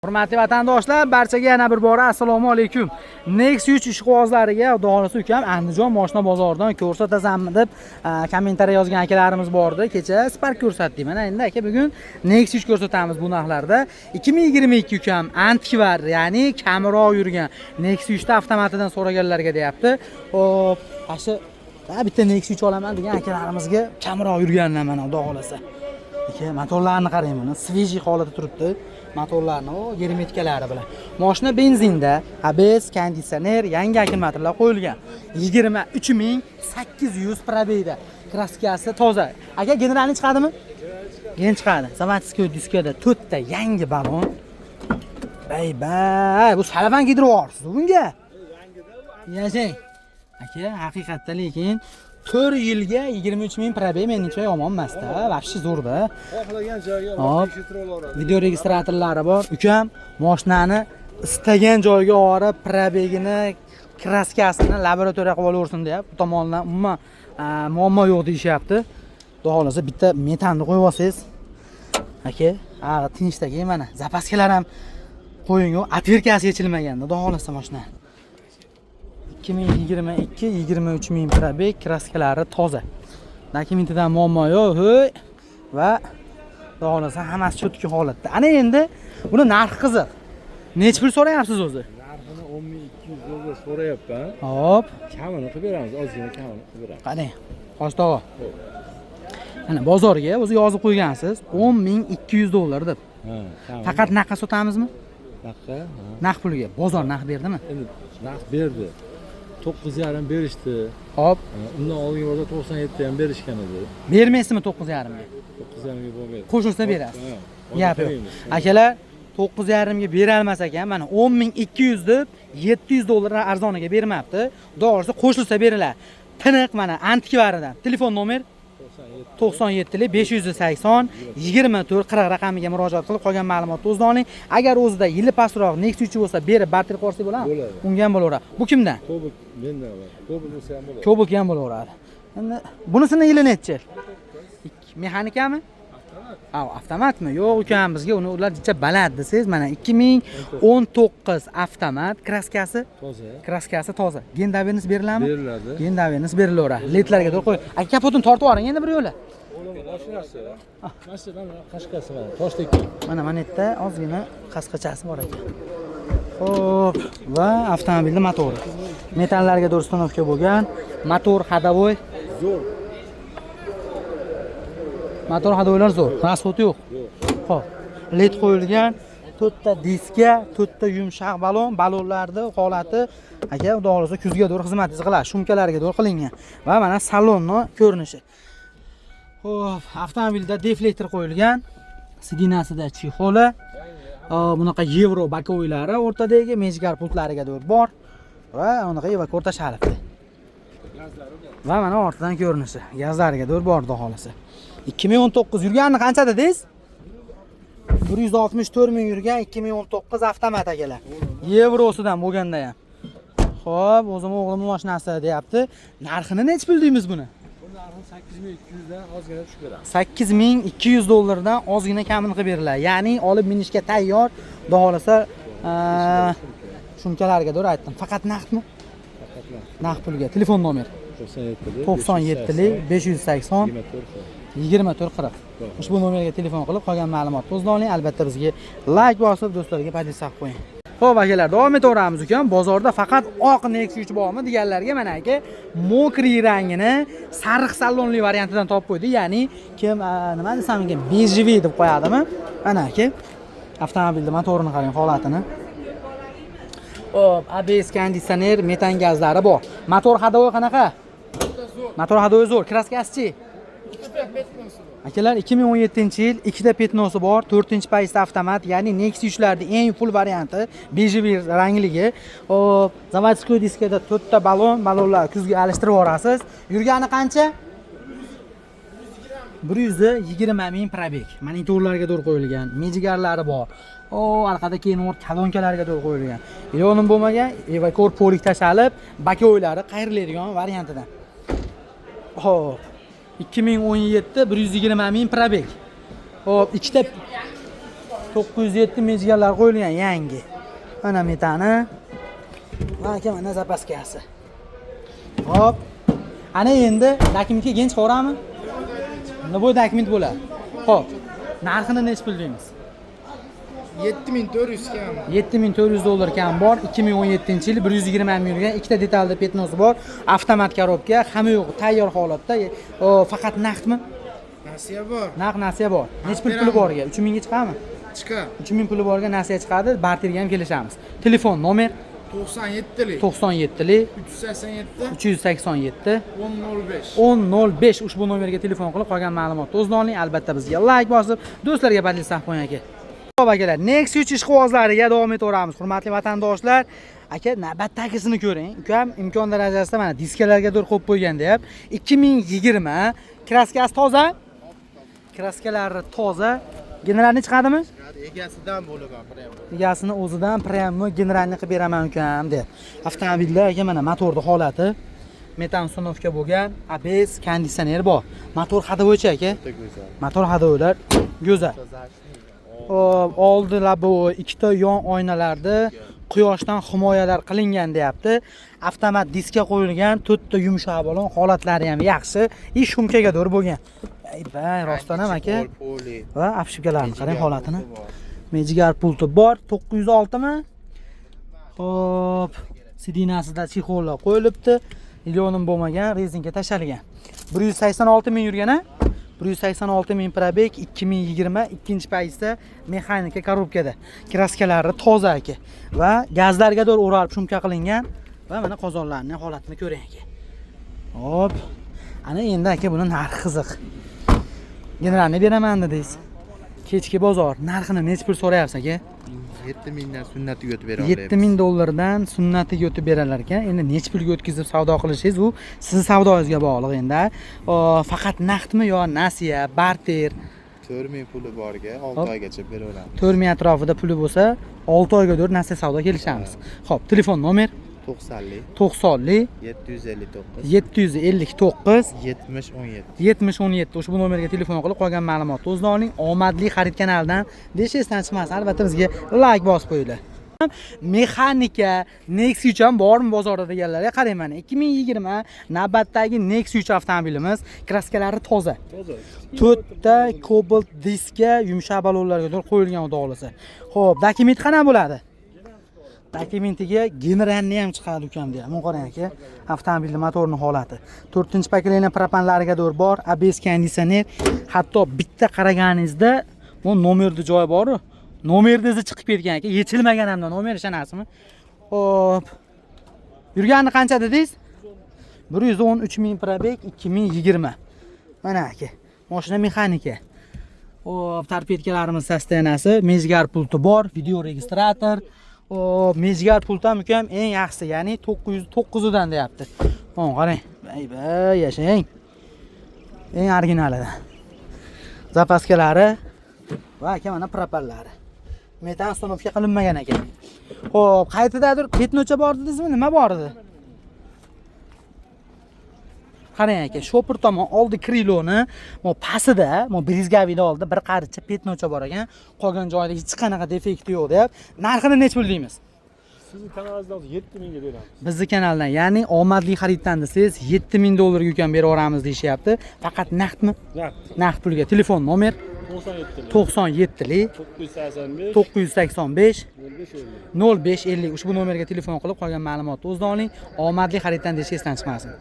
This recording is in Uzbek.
Hurmatli vatandoshlar, barchaga yana bir bora assalomu alaykum. Nexia 3 ishqibozlariga xudo xohlasa ukam Andijon moshina bozoridan ko'rsatasanmi deb kommentariya yozgan akalarimiz bordi. Kecha Spark ko'rsatdik. Mana endi aka bugun Nexia 3 ko'rsatamiz bu narxlarda. 2022 ukam antikvar, ya'ni kamroq yurgan Nexia 3 ta avtomatidan so'raganlarga deyapti. Xo'p, shu bitta Nexia 3 olaman degan akalarimizga kamroq yurgandan mana xudo xohlasa. Aka, motorlarni qarang, mana свежий holatda turibdi. Motorlarni u germetikalari bilan. Mashina benzinda, ABS, konditsioner, yangi akkumulyatorlar qo'yilgan. 23 800 пробег da. Краска si toza. Aka, генеральный chiqadimi? Gen chiqadi. Заводской diskada to'rtta yangi balon. Bay bay, bu salafan kiydirib yuborsiz bunga. Yashang. Aka, haqiqatda lekin 4 yilga 23 ming пробег menimcha yomon emasda. Вообще zo'rda. Xohlagan joyga tekshirtirib olaveradi. Video registratorlari bor. Ukam mashinani istagan joyga olib, пробег ini, краска sini laboratoriya qilib olaversin deyapti. Bu tomondan umuman muammo yo'q deyishyapti. Xudo xohlasa bitta metanni qo'yib olsangiz, aka, ha, tinchdagi mana запаска lar ham qo'ying, отвертка si yechilmagan, xudo xohlasa mashina. 2022, 23 ming пробег, краска lari toza. Dokumentidan muammo yo'q, ho'y. Va xudo xohlasa hammasi чётко holatda. Ana endi buni narxi qiziq. Nechi pul so'rayapsiz o'zi? Narxini 10 200 dollar so'rayapman. Hop, Kamini qilib beramiz, ozgina kamini qilib beramiz. Qarang. Qosh tog'a. Mana bozorga o'zi yozib qo'ygansiz 10 200 dollar deb. Ha, kamini. Faqat naqqa sotamizmi? Naqqa, ha. Naq pulga. Bozor naq berdimi? Endi naqd berdi. 9,5 berishdi. Hop, Ha, undan oldingi borda 97 ham berishgan edi. Bermaysizmi 9,5 ga? 9,5 ga bo'lmaydi. Qo'shilsa berasiz. Ha, Gap yo'q. qo'ymaymiz. Akalar, 9,5 ga berolmas ekan, mana 10 200 deb 700 dollar arzoniga bermabdi. Xudo xohlasa qo'shilsa beriladi. Tiniq mana antikvaridan. Telefon nomer 97. 97 580 24 40 raqamiga murojaat qilib, qolgan ma'lumotni o'zidan oling. Agar o'zida yili pastroq Nexia 3 bo'lsa, berib barter qilib bo'ladimi? Bo'ladi. Unga ham bo'laveradi. Bu kimdan? Cobalt mendan bor. Cobalt bo'lsa ham bo'ladi. Cobalt ham bo'laveradi. Endi bunisini yili nechi? Mexanikami? Ha, avtomatmi? Yo'q ukam, bizga uni ular jicha balad desangiz, mana 2019 avtomat, краска si Toza. Краска si toza. Гендоверность beriladimi? Beriladi. Гендоверность berilaveradi. Ledlarga to'g'ri qo'y. Aka, kapotini tortib yuboring endi bir yo'la. O'g'lim mashinasi. Mana shu mana qashqasi mana toshdek. Mana yerda ozgina qasqachasi bor ekan. Xo'p, va avtomobilning motori. Metallarga to'g'ri установка bo'lgan. Motor ходовой. Zo'r. Motor ходовой lar zo'r. Расход yo'q. Yo'q. Xo'p. Led qo'yilgan, to'rtta diska, to'rtta yumshoq balon, balonlarni holati aka, xudo xohlasa kuzga to'g'ri xizmatingizni qiladi. Шумка larga to'g'ri qilingan. Va mana salonni ko'rinishi. Xo'p, avtomobilda дефлектор qo'yilgan. Сиденья sida чехол i. Bunaqa yevro боковой lari o'rtadagi mejgar pultlariga to'g'ri bor va unaqa evakor tashalibdi. Va mana ortidan ko'rinishi. Gazlariga to'g'ri bor xudo xohlasa. 2019 yurganini qancha dedingiz? 164 ming yurgan 2019 avtomat akalar. Yevrosidan bo'lganda ham. Xo'p, o'zim o'g'limning mashinasi deyapti. Narxini nechi pul deymiz buni? Bu narxini 8200 dan ozgina tushib beramiz. 8200 dollardan ozgina kamini qilib beriladi. Ya'ni olib minishga tayyor. Xudo xohlasa, шумка larga to'g'ri aytdim. Faqat naqdmi? Faqat naqd. Naqd pulga. Telefon nomer 97 97 580 24 24 40. Ushbu nomerga telefon qilib qolgan ma'lumotni o'zidan oling. Albatta bizga layk bosib, do'stlarga поделиться qilib qo'ying. Xo'p, akalar, davom etaveramiz ukam. Bozorda faqat oq Nexia 3 bormi deganlarga mana aka, мокрый rangini sariq salonli variantidan topib qo'ydi. Ya'ni kim nima desam ekan, бежевый deb qo'yadimi? Mana aka, avtomobilni motorini qarang holatini. Xo'p, ABS, konditsioner, metan gazlari bor. Motor ходовой qanaqa? Motor ходовой zo'r. Краска sichi? Akalar, 2017-yil, ikkita пятно si bor, 4-pozitsiya avtomat, ya'ni Nexia 3 larning eng full varianti, бежевый rangligi. Xo'p, заводской diskada to'rtta balon, balonlar kuzga alishtirib yuborasiz. Yurgani qancha? 120 ming пробег. Monitorlarga to'g'ri qo'yilgan, mejigarlari bor. O, orqada Kenworth kolonkalarga to'g'ri qo'yilgan. Yonim bo'lmagan, evakor полик tashalib, боковой lari qayriladigan variantidan. Xo'p. 2017, 120 ming пробег. Xo'p, ikkita 907 mejgalar qo'yilgan yangi. Mana metani. Va aka mana zapaskasi. Hop. Ana endi dokumentga keyin chiqaverami? Nima dokument bo'ladi? Xo'p. Narxini necha pul deymiz? 7400 kam. 7400 dollar kam bor. 2017-yil 120 ming yurgan, ikkita detalda пятно si bor, avtomat korobka, hamma yo'q, tayyor holatda. Faqat naqdmi? Nasiya bor. Naqd nasiya bor. Necha pul puli borga? 3000 ga chiqadimi? Chiqadi. 3000 puli borga nasiya chiqadi, barterga ham kelishamiz. Telefon nomer 97lik 97lik 387 387 1005. 1005 ushbu nomerga telefon qilib qolgan ma'lumotni o'zini oling. Albatta bizga layk bosib, do'stlarga поделиться qilib qo'ying aka. Xo'p akalar, Nexia 3 ishqibozlariga davom etaveramiz. Hurmatli vatandoshlar, aka navbatdagisini ko'ring. Ukam imkon darajasida mana diskalarga to'g'ri qo'yib qo'ygan deyap. 2020 kraskasi toza. Kraskalari toza. Generalni chiqadimi? Egasidan bo'lib prям. Egasini o'zidan prямо generalni qilib beraman ukam deb. Avtomobilda aka mana motorni holati. Metan установка bo'lgan, ABS, konditsioner bor. Motor ходовой chi aka. Go'zal. Motor ходовой lar go'zal. Hop, oldi лобовой, ikkita yon oynalarda quyoshdan himoyalar qilingan deyapti. Avtomat diska qo'yilgan, to'rtta yumshoq balon, holatlari ham yaxshi. И шумка ga to'g'ri bo'lgan. Ey bay, rostdan ham aka. Poli. Va обшивка larni qarang holatini. Mejigar pulti bor, 906 mi? Xo'p, сиденья sida чехол lar qo'yilibdi. Milyonim bo'lmagan, rezinka tashalgan. 186 ming yurgan a? 186 ming пробег, 2020 ikkinchi paytda mexanika korobkada. Kraskalari toza aka. Va gazlarga to'g'ri o'ralib шумка qilingan va mana qozonlarning holatini ko'ring aka. Hop. Ana endi aka buni narxi qiziq. Generalni beraman dedingiz. Kechki bozor narxini necha pul so'rayapsiz aka? 7000 dan sunnatiga o'tib bera olamiz. 7000 dollardan sunnatiga o'tib beralar ekan. Endi necha pulga o'tkazib savdo qilishingiz u sizni savdoyingizga bog'liq endi. Faqat naqdmi yo nasiya, barter? 4000 puli borga 6 Hop. oygacha bera olamiz. 4000 atrofida puli bo'lsa, 6 oyga to'g'ri nasiya savdo kelishamiz. Xo'p, telefon nomer 90lik 90lik 759 759 70 17. 70 17 ushbu nomerga telefon qilib qolgan ma'lumotni o'zini oling. Omadli xarid kanalidan deyish esdan chiqmasin. Albatta bizga layk bosib qo'yinglar. Mexanika Nexia 3 ham bormi bozorda deganlarga qarang mana 2020 navbatdagi Nexia 3 avtomobilimiz, kraskalari toza. Toza. To'rtta kobalt diska, yumshoq balonlarga to'g'ri qo'yilgan xudo xohlasa. Xo'p, dokument qanaqa bo'ladi? Dokumentiga generalni ham chiqadi ukam deyapti. Buni qarang aka, avtomobilni motorini holati. To'rtinchi поколение propanlariga to'g'ri bor, ABS, konditsioner, hatto bitta qaraganingizda bu nomerni joyi bor-u, nomerni izi chiqib ketgan aka, yechilmagan hamda nomer, ishonasizmi? Xo'p. Yurgani qancha dedingiz? 113 ming пробег, 2020. Mana aka, mashina mexanika. Xo'p, torpedkalarimiz состояние si, mezgar pulti bor, video registrator. Xo'p, mezgar pult ham ukam eng yaxshisi, ya'ni 909 dan deyapti. Mana qarang. Bay bay, yashang. Eng originalidan. Zapaskalari va aka mana propanlari. Metan установка qilinmagan ekan. Xo'p, qayerdadir пятно cha bor dedingizmi? Nima bor edi? Qarang aka, shopir tomon oldi крыло ni, mo pastida, mo брызговик ni oldida bir qaricha пятно cha bor ekan. Qolgan joyida hech qanaqa defekti yo'q deyapti. Narxini necha pul deymiz? Sizni kanalingizdan 7000 ga beramiz. Bizni kanaldan, ya'ni omadli xariddan desangiz 7000 dollarga ukam berib yuboramiz deyishyapti. Faqat naqdmi? Naqd. Naqd pulga. Telefon nomer 97 97lik 985 985 05 50. 05 50 ushbu nomerga telefon qilib qolgan ma'lumotni o'zida oling. Omadli xariddan deyish esdan chiqmasin.